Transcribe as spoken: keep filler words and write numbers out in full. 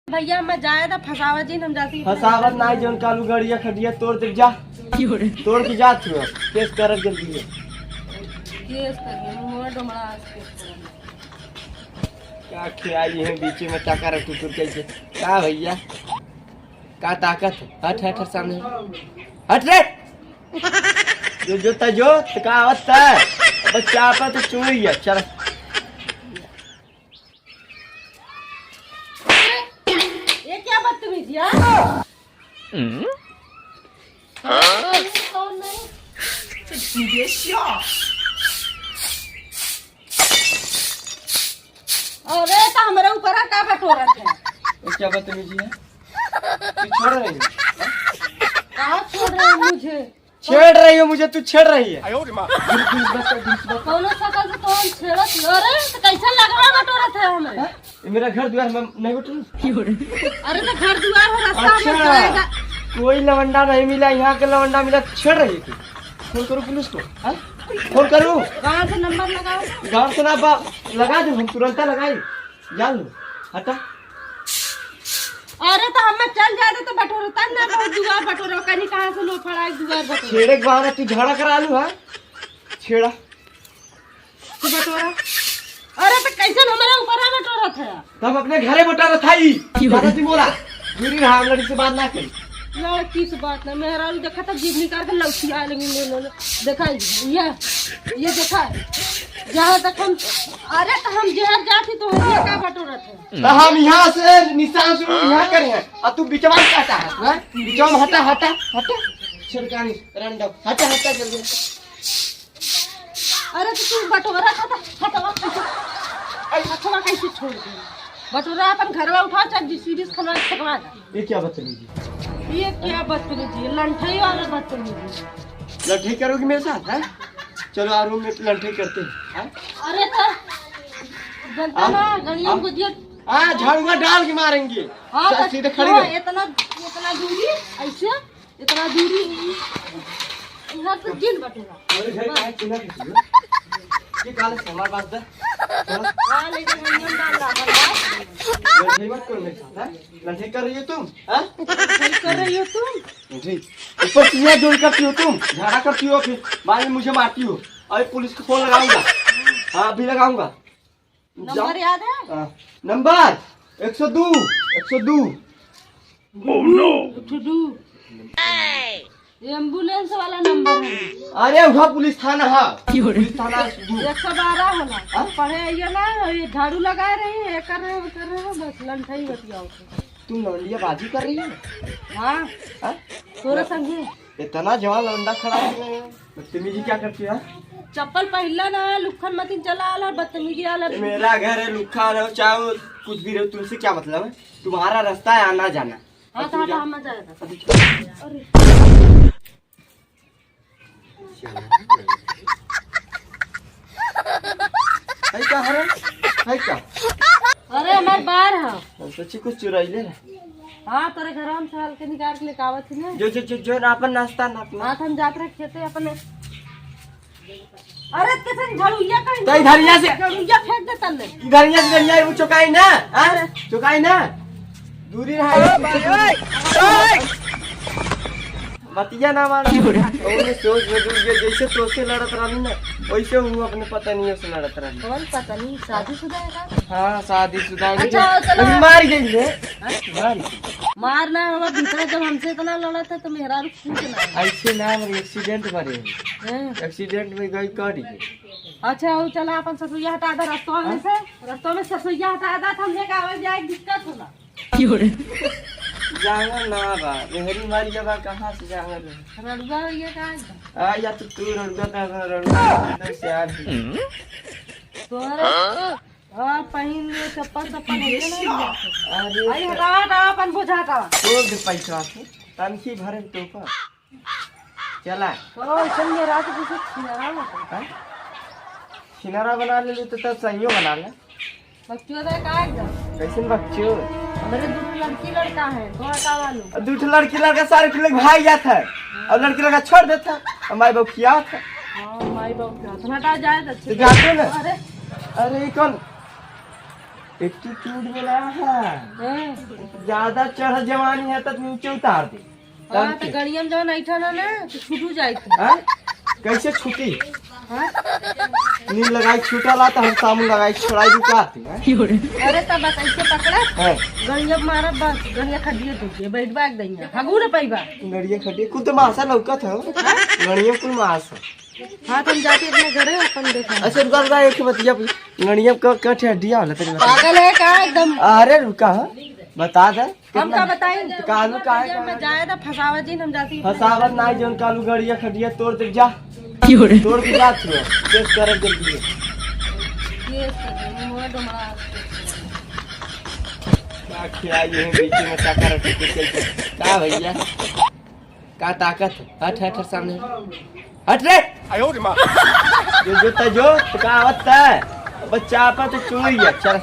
भैया, मैं जाए था, फंसावा जी, हम जाती हैं। फंसावत नाहीं, जौन कालू गड़िया खटिया तोड़ दे, जा। तोड़ के जा तू, केस करत जल्दी है। केस करिए, मुँह डोमड़ा आज केस करिए। का खियाई है बीच में, का करत तू, तू कैसे? का भैया, का ताकत है? हट, हट, हट, सामने हट रे। जो, जो ता जो, तो का आवत है? अब चापा तो चोरी है, चल। ये क्या बदतमीजी है? कौन नहीं? अरे, तो हमारे ऊपर का बटोरत है? ये क्या बदतमीजी है? तू छोड़ रही है? कहाँ छोड़ रही है मुझे? छेड़ रही हो मुझे, तू छेड़ रही है। आयो रे माँ। पुलिस, पुलिस बात कर, पुलिस बात कर। कौनो शकल से कौन छेड़त हो? अरे, तो कैसे लगवा बटोरत है हमें? हाँ? ये मेरा घर द्वार, मैं नहीं बटोरूँ? अरे, तो घर द्वार हो, रास्ता में अच्छा, जाएगा। कोई लवंडा नहीं मिला, यहाँ के लवंडा मिला, छेड़ रही है तू। फोन करूँ पुलिस को, हाँ? फोन करूँ? गाँव से नंबर लगाओ। गाँव से ना बा-, लगा दे, हम तुरंत लगाई। जान लो, हटा। अरे तो हम चल जाते तो बटोरता ना, बहुत दुआर बटोरो, कहीं कहाँ से लो फड़ा एक दुआर बटोरो। छेड़े के बहाना तू झगड़ा करा लू, हाँ? छेड़ा। तू बटोरा। अरे तो कैसे हमारा ऊपर आ बटोरा था? तो हम अपने घरे बटोरा था ही। क्यों? ज्यादा सी बोला। दूरी रहा, हम लड़की से बात ना करी। लड़की से बात ना, मेहरारू देखा था जीभ निकाल के लौटिया लेंगे, ले, ले, ले। देखा ये, ये, ये देखा। जहाँ तक हम, अरे तो हम जहर जाती तो हम का बटोरत है? तो हम यहाँ से निशान शुरू यहाँ करे हैं, और तू बिचवा में काटा है, हाँ? बिचवा में हटा, हटा, हटा। छिड़कानी, रंडम, हटा, हटा, जल्दी हटा। अरे तो तू बटोरा हटा, हटवा कैसे, अरे हटवा कैसे छोड़ दे? बटोरा अपन घरवा उठा, चाहे जीसीबी से खनवा के फेंकवा दे। ये क्या बदतमीजी? ये क्या बदतमीजी? लंठई वाला बदतमीजी। लंठई करोगी मेरे साथ, हैं? चलो, आ रूम में लंठई करते हैं, हैं? अरे तो, जनता आ, ना, गड़ियों आ, को दिया। आ, झाड़ूआ डाल के मारेंगे। हाँ, चा-, तो सीधे खड़ी क्यों रहो। इतना, इतना दूरी, ऐसे, इतना दूरी, यहाँ से जिन बटोरा। मेरे घर का है, चूल्हा किसी हो? ये काले से हमारे पास दे। चलो। हाँ, लेकिन हम डाल रहा है। लंठई मत करो मेरे साथ, हैं? लंठई कर रही हो तुम, हैं? लंठई कर रही हो तुम? जी। ऊपर से ये जोड़ी करती हो तुम, झगड़ा करती हो, फिर बाद में मुझे मारती हो। अभी पुलिस को फोन लगाऊंगा। हाँ, अभी लगाऊंगा। नंबर जाओ। याद है? हाँ, नंबर एक सौ दो, एक सौ दो। एक सौ दो। एम्बुलेंस वाला नंबर है। अरे, वहाँ पुलिस थाना है। क्यों रे? पुलिस थाना दो। एक सौ बारह होला। हाँ? पढ़े आइए ना, ये झाड़ू लगा रही है, ये कर रहे हो, कर रहे हो, बस लंठई बतियाओ। तुम लौंडिया बाजी कर रही हो? हाँ। हाँ? तोरे संगे। इतना जवान लौंडा खड़ा है। बदतमीजी क्या करती है? चप्पल पहिरला ना, लुक्खन मतिन चला आला, बदतमीजी आला। मेरा घर है, लुक्खा रहो, चाहे कुछ भी रहो, तुमसे क्या मतलब है? तुम्हारा रास्ता है आना जाना। हाँ, अब तो तुम हटा, जाओ। हम जाएगा। अरे। है का हरे? है का? अरे, हमार बार है। हम सोची कुछ चुराइले रहे। हाँ, तोरे घर हम साल के निकाल के लेके आवत थी ना। जो, जो, जो, जो ना अपन नाश्ता ना अपना। हाँ, तो हम जात रहे खेते अपने। अरे, कैसे झड़ुइया कहीं तो इधरिया से। झड़ुइया फेंक देता ले। इधरिया से, इधरिया, वो चुकाई ना, हाँ? चुकाई ना। दूरी रहा। बतिया ना मानो। ओने सोच में डूब गया, जैसे तोसे लड़त रहनी ना, वैसे हूँ अपने पत्नियों से लड़त रहनी। कौन पत्नी? शादीशुदा है का? हाँ, शादीशुदा है। अच्छा, चलो। लेकिन मार गई है। हाँ? मार गई। मार ना होगा, दूसरा जब हमसे इतना लड़ा था तो मेहरारू खुश ना है। ऐसे ना, मगर एक्सीडेंट भरे। हैं? एक्सीडेंट में गई गाड़ी। अच्छा, वो चला अपन ससुइया हटा दे रस्तवा में हाँ? से, रस्तवा में ससुइया हटा दे, तो हमने का आवे जाए दिक्कत होला। क्यों रे? जांगर ना बा, मेहरी मारी बा, कहाँ से जांगर रहे? रड़ुआ ये का है? आ, या तो तू रड़ुआ ना, रड़ुआ ना, सियार है। तोहरे, हाँ, पहिन ले, चप्पल, चप्पल है ना? अरे आई तो हटावा, हटावा, अपन बुझा हटावा। तोड़ दे पैसा से, तनखी भरे तो का? चला। तो ऐसन में रात को कुछ छिनारा होता है। हाँ? छिनारा बना ले, तो तब सहियो बना ले। बकचोद है का एकदम? कैसन बकचोद? मेरे दो ठो लड़की लड़का है, तो हटावा लो। अब दो ठो लड़की लड़का सारे के लोग भाग जात है। अब लड़की लड़का छोड़ देता। अब माई बाप खियावत है। हाँ, माई बाप खियावत है। हटा जाए तो तो अच्छे। जाते ना। अरे। अरे, ये कौन? एटीट्यूड में ना है। हाँ। ज्यादा चढ़ जवानी है तो नीचे उतार दे। हाँ, तब तो के? गड़िया में जवन ऐठा ना, ना, तो छूटू जाइत है। हाँ? कैसे छूटी? हाँ? नील लगाई छूटा ला तो हम साबुन लगाई छोड़ाई भी का थी, हैं? अरे तब बस ऐसे पकड़ा, हाँ। गड़िया मारा बस, गड़िया खटिए टूट गया, बैठ बैठ गई है, हगू न पैबा। गड़िया खटिए, कुल तो मासा लौकत है, हाँ? गड़िया कुल मासा। हाँ, तो हम जाके अपने घरे अपन देखा। अच्छा, रुका, रुका, एक बतिया, गड़िया का, का ठे हड्डिया होला, तेरे बता। पागल है का एकदम? अरे रुका, हाँ? बता दे। हम का बताई? कालू का है, मैं जाए था फसावत जी, हम जाती। फसावत ना, जौन कालू गड़िया खटिया तोड़ दे जा। क्यों रे? तोड़ के जा तू, केस कर जल्दी। केस कर दे, मुंह डुमड़ा। का खिया ये है बीच में चक्कर। का भैया? का ताकत? हट, हट, हट सामने। हट रे। आयो रे माँ। जो, जो ता जो, तो का आवत है? बच्चा आपा तो चोरी है, चल।